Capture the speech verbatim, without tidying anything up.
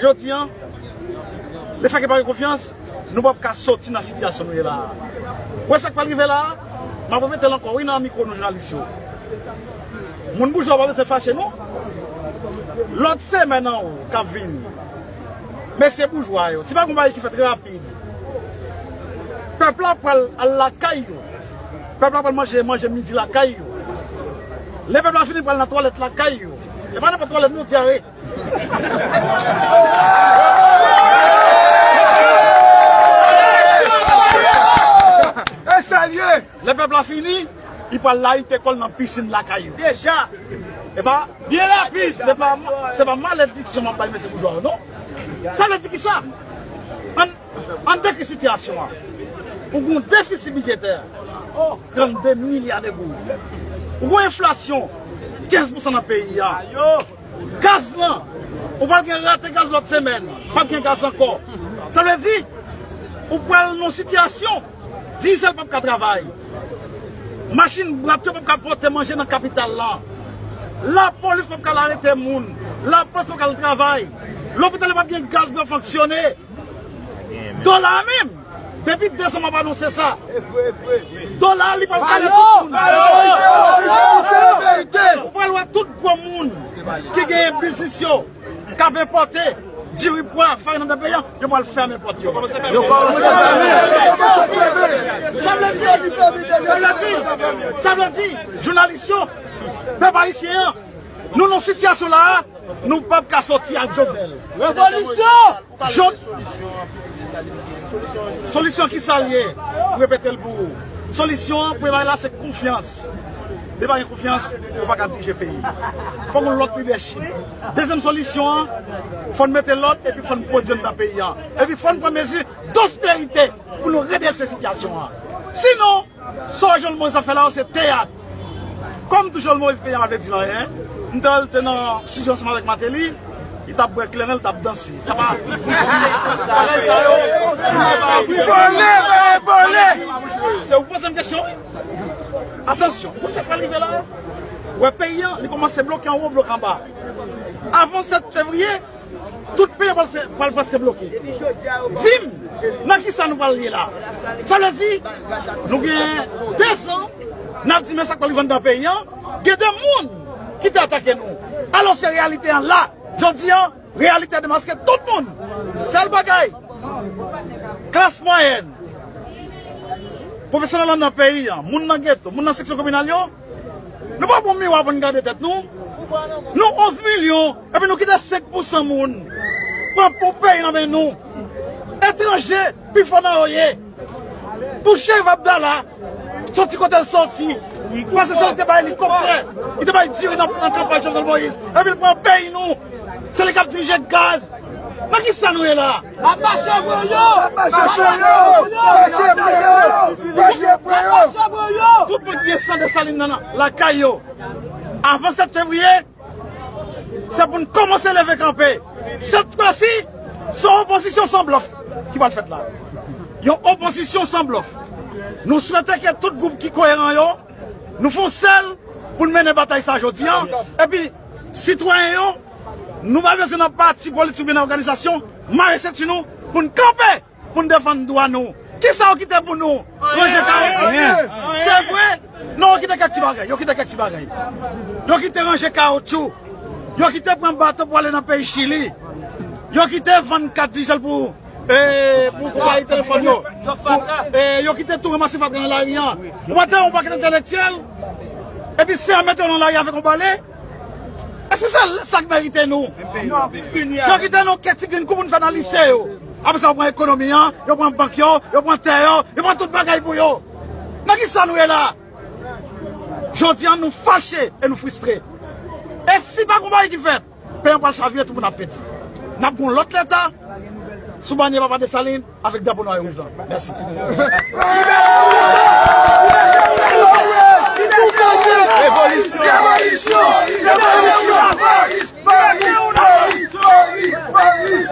Jodi a, lefètke pa gen konfyans, nou p ap ka soti nan sitiyasyon nou ye la a. Ou wè sa k pral rive la a? M ap repete l ankò, wi, nan mikwo nou, jounalis yo. Moun boujwa pa bezwen fache, non. Lòt semèn anwo k ap vini, mesye boujwa yo, si pa gen yon bagay ki fèt rapid, pèp la pral al lakay yo. Pèp la pral manje, manje midi lakay yo. Lè pèp la fini, pral nan twalèt lakay yo. E pa nenpòt twalèt, non, dyare. E serye! Lè pèp la fini, li pral layite kò l nan pisin lakay yo. Deja! E pa, byen rapid! Se pa, se pa malediksyon m ap bay mesye boujwa yo, non. Sa vle di ki sa? Ann, ann dekri sitiyasyon an. Ou gen yon defisi bidjetè, trannde milya de goud. Ou gen yon enflasyon, kenz pousan nan peyi a. Gaz lan, ou pral gen rate gaz lòt semèn, p ap gen gaz ankò. Sa vle di, ou pral nan sitiyasyon, Dizèl p ap ka travay. Machin bwat yo p ap ka pote manje nan kapital lan. Lapolis p ap ka al arete moun. Lapolis p ap ka al travay. Lopital yo p ap gen gaz pou yo fonksyone. Dola a menm, depi dezanm m ap anonse sa. Dola a li p ap ka ale tout moun. Ou pral wè tout gwo moun ki genyen biznis yo k ap enpòte diri, pwa, farin anndan peyi a, yo pral fèmen pòt yo. Yo kòmanse fèmen. Sa vle di, sa vle di, sa vle di, jounalis yo, pèp ayisyen an, nou nan sitiyasyon la a, nou p ap ka soti ak Jovenel. Revolisyon! Jod-, solisyon ki sa l ye? M repete l pou ou. Solisyon an, premye bagay la, se konfyans. Depi pa gen konfyans, ou pa ka dirije peyi. Fòk yon lòt lidèchip. Dezyèm solisyon an, fò n mete lòd epi fò n pwodui anndan peyi an. Epi fò n pran mezi dosterite pou nou redrese sitiyasyon an. Sinon, sa Jovenel Moïse ap fè la yo se teyat. Kòm tou Jovenel Moïse peyi a pa vle di l anyen, m t al te nan estidyo ansanm avèk Martelly, li t ap bwè kleren, li t ap danse. Sa pa bagay sa yo, se pa vole, vole. Se ou poze m kesyon. Atansyon, koute sa k pral rive la. Ou wè peyi an, li kòmanse bloke anwo, bloke anba. Avan sèt fevriye, tout peyi a pral se, pral prèske bloke. Di m, nan kisa nou pral ye la? Sa vle di, nou gen dezan, n ap di men sa k pral rive anndan peyi an, gen de moun ki te atake nou. Alòske reyalite an la, jodi an, reyalite a demaske tout moun. Sèl bagay, klas mwayèn, pwofesyonèl anndan peyi an, moun nan geto, moun nan seksyon kominal yo, nou pa pran miwa pou n gade tèt nou. Nou onz milyon, epi nou kite senk pousan moun pran pou peyi nan men nou. Etranje, pi fò nan yo ye. Pou Chérif Abdallah, soti kote l soti. Paske se li te bay elikoptè, li te bay diri nan, nan kanpay Jovenel Moïse. Epi l pran peyi nou. Se li k ap dirije gaz. Nan kisa nou ye la? Apache Voyo! Apache Voyo! Apache Voyo! Apache Voyo! Tout moun ki gen san Desalin nan lakay yo, avan sèt fevriye, se pou n kòmanse leve kanpe. Sèt fwa si, se yon opozisyon san blòf ki pral fèt la. Yon opozisyon san blòf. Nou swete ke tout gwoup ki koyeran yo, nou fè yon sèl pou n mennen batay sa jodi an. Epi, sitwayen yo, nou pa bezwen nan pati politik oubyen nan òganizasyon, mare senti nou pou n kanpe, pou n defann dwa nou. Kisa yo kite pou nou? Ranje kawo? Anyen. Se vre? Non, yo kite kèk ti bagay. Yo kite kèk ti bagay. Yo kite ranje kawotchou. Yo kite pran bato pou ale nan peyi Chili. Yo kite vann kat dizèl pou, e, pou konpayi telefòn yo. Pou, e, yo kite tou ranmase fatra nan lari an. Ou pa te yon pakèt entèlektyèl, epi se an mete yo nan lari avèk yon bale? Èske se sa k merite nou? Yo kite nou kèk ti grenn kou pou n fè nan lise yo. Apre sa, yo pran ekonomi an, yo pran bank yo, yo pran tè yo, yo pran tout bagay pou yo. Nan kisa nou ye la? Jodi an, nou fache e nou fristre. E si pa gen yon bagay ki fèt, peyi an pral chavire, tout moun ap pèdi. N ap gen yon lòt Leta sou banyè Papa Desalin avèk drapo nwa e wouj lan. Mèsi. Revolisyon! Revolisyon! Revolisyon! Malis! Malis! Malis! Malis!